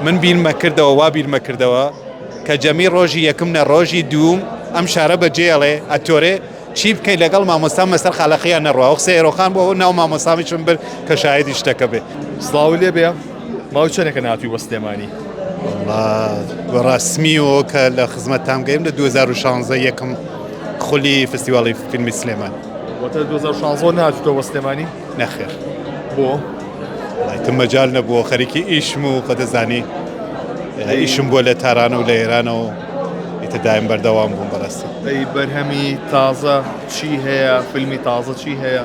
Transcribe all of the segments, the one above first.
من بیرمە کردەوە وا بیرمە کردەوە کە جەمی ڕۆژی یەکم نە ڕۆژی دووم ئەم شارە بەجێڵێ ئەتۆرێ چی بکەین لەگەڵ مامۆستا مەسەر خالەقیان نەڕوا ئەو قسەی ئێرۆخان بوو ئەو ناو مامۆستامیشم برد کە شاهیدی شتەکە بێ. سڵاوو لێ بێ ماوەی چەنێکە ناتووی بۆ سلێمانی؟ وەڵا بە ڕەسمیەوە کە لە خزمەتتان گەیم لە 2016 یەکەم خولی فستیواڵی فیلمی سلێمان. واتە 2016 ناتوویتەوە بۆ سلێمانی؟ نەخێر. بۆ؟ وەڵای تم مەجال نەبووە خەریکی ئیشم و خۆ دەزانی ئیشم بووە لە تارانە و لە ئێرانەوە ئیتر دایم بەردەوام بووم بەڕاستی. ئەی بەرهەمی تازە چی هەیە؟ فیلمی تازە چی هەیە؟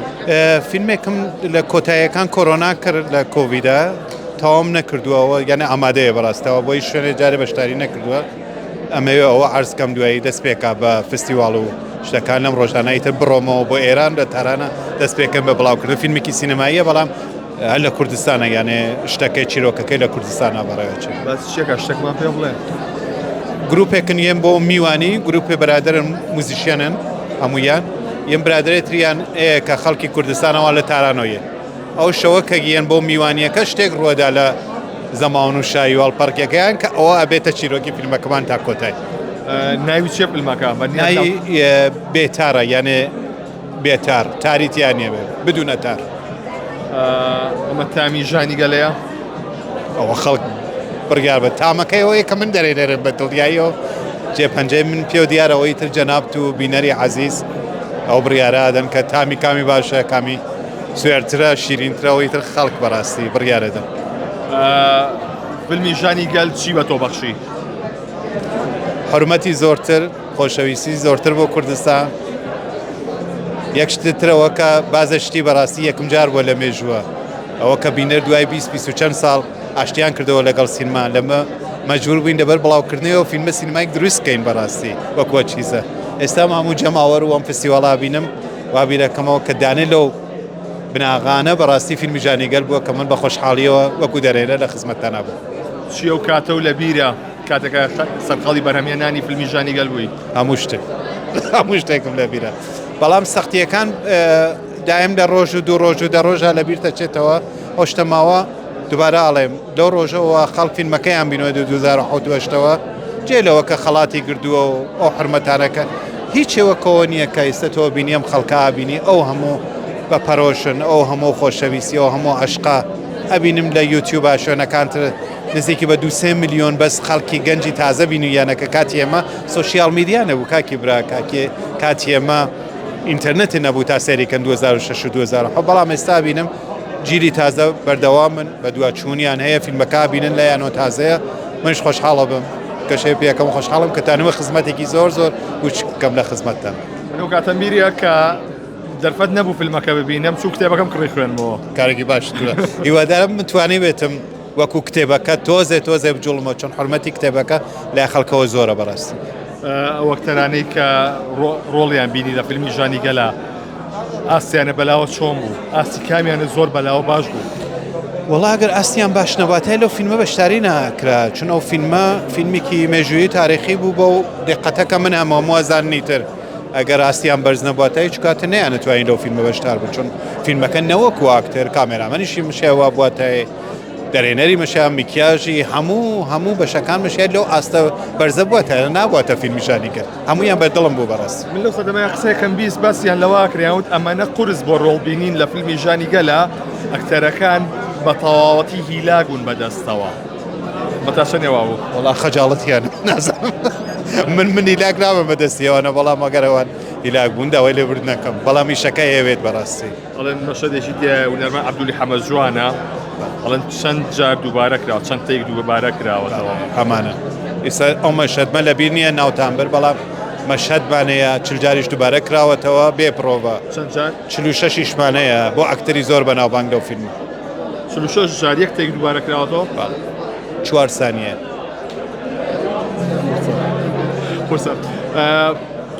فیلمێکم لە کۆتاییەکان کۆرۆنا کرد لە کۆڤیدا تەواوم نەکردووە یانە ئامادەیە بەڕاستەوە بۆی شوێنێ جارێ بەشداری نەکردووە ئەمەوێ ئەوە عرض کەم دوایی دەست پێکا بە فستیواڵ و شتەکان لەم ڕۆژانە ئیتر بڕۆمەوە بۆ ئێران لە تارانە دەست پێکەم بە بڵاوکردن فیلمێکی سینەماییە بەڵام هەر لە کوردستانە یانێ شتەکەی چیرۆکەکەی لە کوردستانە بەڕێوەچێت. باس چیەکە شتێکمان پێ بڵێ. گروپێکن یەن بۆ میوانی گروپێ برادرن موزیشیانن هەمویان یەن برادرێ تریان ئەیە کە خەڵکی کوردستانەوە لە تارانەوە یەن ئەو شەوە کە یەن بۆ میوانیەکە شتێک ڕوەدا لە زەماون و شایی و هەڵپەڕکێکەیان کە ئەوە ئەبێتە چیرۆکی فیلمەکەمان تا کۆتای. ناوی چیە فیلمەکە؟ ناوی بێتارە یانێ بێ تار تاری تیا نییە بێ بدونە تار. ئەمە تامی ژانی گەلەیە؟ ئەوە خەڵک بڕیار بە تامەکەی ئەوەیە کە من دەرێنێرم بە دڵنیاییەوە جێ پەنجەی من پێو دیارەوەی تر جەنابت و بینەری عەزیز ئەو بڕیارە ئەدەن کە تامی کامی باشە کامی سوێرترە شیرینترە ئەوەی تر خەڵک بەڕاستی بڕیارەدەن. فیلمی ژانی گەل چی بە تۆ بەخشی؟ حورمەتی زۆرتر خۆشەویستی زۆرتر بۆ کوردستان یەک شتە ترەوە کە بازە شتی بەڕاستی یەکم جار بووە لە مێژووە ئەوە کە بینەر دوای 20 20 و چەند ساڵ ئاشتیان کردەوە لەگەڵ سینما لەمە مەجبور بووین لەبەر بڵاوکردنەوە فیلمە سینمایک دروست کەین بەڕاستی وەکوە چیزە ئێستا هەموو جەماوەر و ئەم فستیواڵا بینم وا بیرەکەمەوە کە دانێ لەو بناغانە بەڕاستی فیلمی ژانی گەل بووە کە من بە خۆشحاڵیەوە وەکو دەرێنەر لە خزمەتتانا بووم. چی ئەو کاتە و لەبیرە کاتێکە سەرقاڵی بەرهەمهێنانی فیلمی ژانی گەل بووی؟ هەموو شتێک هەموو شتێکم لەبیرە بەڵام سەختیەکان دایم لە ڕۆژ و دوو ڕۆژ و دە ڕۆژە لەبیر دەچێتەوە ئەو شتە ماوە دوبارە ئەڵێم لەو ڕۆژەوە خەڵک فیلمەکەیان بینەوە 2007 هەشتەوە جێ لەوە کە خەڵاتی گردووە و ئەو حرمەتانەکە هیچ شێوەکەوە نییە کە ئیستا تۆ بینی ئەم خەڵکە بینی ئەو هەموو بە پەرۆشن ئەو هەموو خۆشەویستی ئەو هەموو عەشقە ئەبینم لە یوتیوب شوێنەکان تر نزیکی بە دوو سێ ملیۆن بەس خەڵکی گەنجی تازە بینویانە کە کاتی ئێمە social media نەبوو کاکی برا کاکی کاتی ئێمە ئینتەرنێت نەبوو تا سەیری کەن 2006 و 2007 بەڵام ئێستا بینم جیلی تازە بەردەوامن بە دواچوونیان هەیە فیلمەکە بینن لایانەوە تازەیە منش خۆشحاڵە بم کەشێ پێەکەم خۆشحاڵم کە تانەوە خزمەتێکی زۆر زۆر بچکەم لە خزمەتتان. من ئەو کاتەم بیریە کە دەرفەت نەبوو فیلمەکە ببینم چوو کتێبەکەم کڕی خوێنمەوە. کارێکی باش هیوادارم من توانیبێتم وەکو کتێبەکە تۆزێ تۆزێ بجوڵمەوە چون حرمەتی کتێبەکە لای خەڵکەوە زۆرە بەڕاستی. ئەو ئەکتەرانەی کە ڕۆڵیان بینی لە فیلمی ژانی گەلا ئاستیانە بەلاوە چۆن بوو ئاستی کامیانە زۆر بەلاوە باش بوو؟ وەڵا ئەگەر ئاستیان باش نەباتای لەو فیلمە بەشداری ناکرا چون ئەو فیلمە فیلمێکی مێژوویی تاریخی بوو بەو دقەتەکە من هەموو هەموو تر ئەگەر ئاستیان بەرز نەبواتە هیچ کاتە نەیانتوانی لەو فیلمە بەشدار بن چون فیلمەکە نەوەکو ئاکتەر کامێرامەنیشی مشێوە بواتای دەرێنەری مشە میکیاژی هەموو هەموو بەشەکان مشێت لەو ئاستە بەرزە بووە نابووەتە فیلمی ژانی کرد هەمویان بە دڵم بوو بەڕاست. من لەو سەردەمەیا قسەیەکم 20 باسیان لەوە کریان وت ئەمەنە قورس بۆ ڕۆڵ بینین لە فیلمی ژانی گەلە ئەکتەرەکان بە تەواوەتی هیلاک بوون بەدەستەوە بە تا چەندێ وابوو؟ وەڵا خەجاڵەتیان نازانم من من هیلاک نابم بەدەستیەوەنە بەڵام ئەگەر ئەوان هیلاک بوون داوای لێبوردن ئەکەم بەڵام ئیشەکە ئەیەوێت بەڕاستی. ئەڵێن مەشهەدێکی تیایە هونەرمەند عەبدولی حەمە جوانە ئەڵێن چەند جار دووبارە کراوە چەند take دووبارە کراوەتەوە. ئەمانە ئیستا ئەو مەشهەدمە لەبیر نییە ناوتان بر بەڵام مەشهەدمان هەیە 40 جاریش دووبارە کراوەتەوە بێ پرۆڤە. چەند جار؟ 46 یشمان هەیە بۆ ئەکتەری زۆر بەناوبانگ لەو فیلمە. 46 جار یەک take دووبارە کراوەتەوە؟ بەڵێ چوار سانیە. قورسە.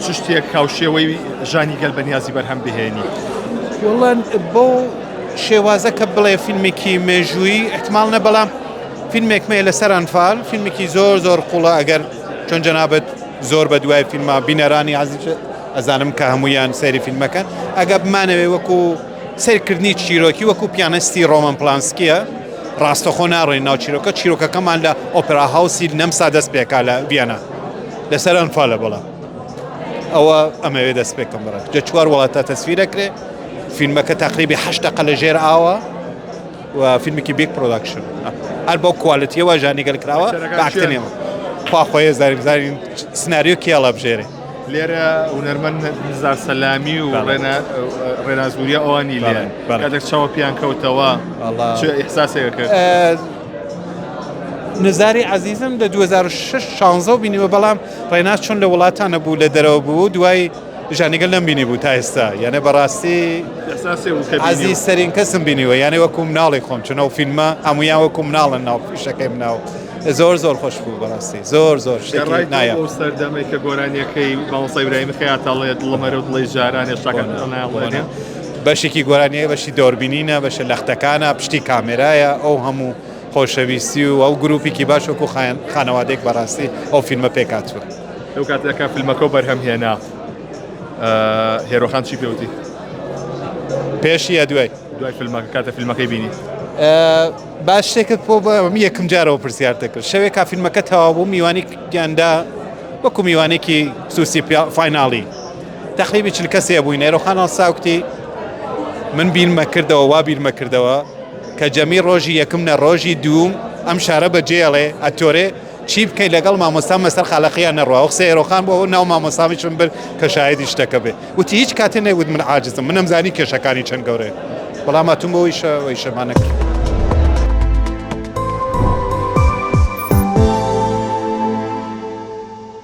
چ شتێک هاوشێوەی ژانی گەل بەنیازی بەرهەم بهێنی؟ وەڵا بەو شێوازە کە بڵێ فیلمێکی مێژوویی احتمال نە بەڵام فیلمێکم هەیە لەسەر ئەنفال فیلمێکی زۆر زۆر قوڵە ئەگەر چۆن جەنابەت زۆر بە دوای فیلمە بینەرانی عزیز ئەزانم کە هەمویان سەیری فیلمەکەن ئەگە بمانەوێ وەکو سەیرکردنی چیرۆکی وەکو پیانستی ڕۆمان پلانسکیە. ڕاستەخۆ ناڕۆین ناو چیرۆکە چیرۆکەکەمان لە ئۆپرا هاوسی نەمسا دەست پێکا لە ڤیەنا لەسەر ئەنفالە بەڵام ئەوە ئەمەوێ دەست پێکەم بەڕێ لە چوار وڵاتە تەسویرەکرێ فیلمەکە تقریبی هەشت دەقە لە ژێر ئاوە و فیلمێکی big production هەر بەو quality یەوە ژانی گەل کراوە ئاکتنێەوە خوا خۆیە زارین زارین سناریۆ کێڵە بژێرێ لێرە هونەرمەند نزار سەلامی و ڕێنازوریا ئەوانی لێ کاتێک چاوە پیان کەوتەوە چ ئیحساسێک کرد؟ نزاری عەزیزم لە 2006 16 بینیوە بەڵام ڕێناز چۆن لە وڵاتانە بوو لە دەرەوە بوو دوای ژانیگەل نەم بینی بوو تا ئێستا یانێ بەڕاستی عزیز سەرین کەسم بینیوە یانێ وەکو مناڵی خۆم چون ئەو فیلمە هەمویان وەکو مناڵن ناو فیشەکەی مناو زۆر زۆر خۆش بوو بەڕاستی زۆر زۆر شتێکی نایە ئەو سەردەمێک کە گۆرانیەکەی مامۆستا ئیبراهیم خەیات ئەڵێ دڵمەرە و دڵی جاران هێشتاکە ناڵێنێ بەشێکی گۆرانیە بەشی دۆربینینە بەشە لەختەکانە پشتی کامێرایە ئەو هەموو خۆشەویستی و ئەو گروپێکی باش وەکو خانەوادێک بەڕاستی ئەو فیلمە پێکاتوە. لەو کاتە کە فیلمەکەو بەرهەم هێنا هێرۆخان چی پێوتی؟ پێشی یا دوای؟ دوای فیلمەکە کاتە فیلمەکەی بینی. با شتێکت بۆ بڵێم یەکم جارەوە پرسیار دەکرد شەوێک کا فیلمەکە تەواو بوو میوانێکیاندا وەکو میوانێکی سوسی final ی تەقریبی 40 کەسێ بووین هێرۆخان هەڵساوکتی من بیرمە کردەوە وا بیرمە کردەوە کە جەمی ڕۆژی یەکم نە ڕۆژی دووم ئەم شارە بەجێڵێ ئەتۆرێ چی بکەی لەگەڵ مامۆستا مەسەر خالەقیان نەڕوا ئەو قسەی ئێرۆخان بۆ ئەو ناو مامۆستامیشم برد کە شایەدی شتەکە بێ وتی هیچ کاتێ نەیوت من عاجزم منم زانی کێشەکانی چەند گەورەیە بەڵام هاتووم بۆ ئیشە و ئیشەمان نەکرد.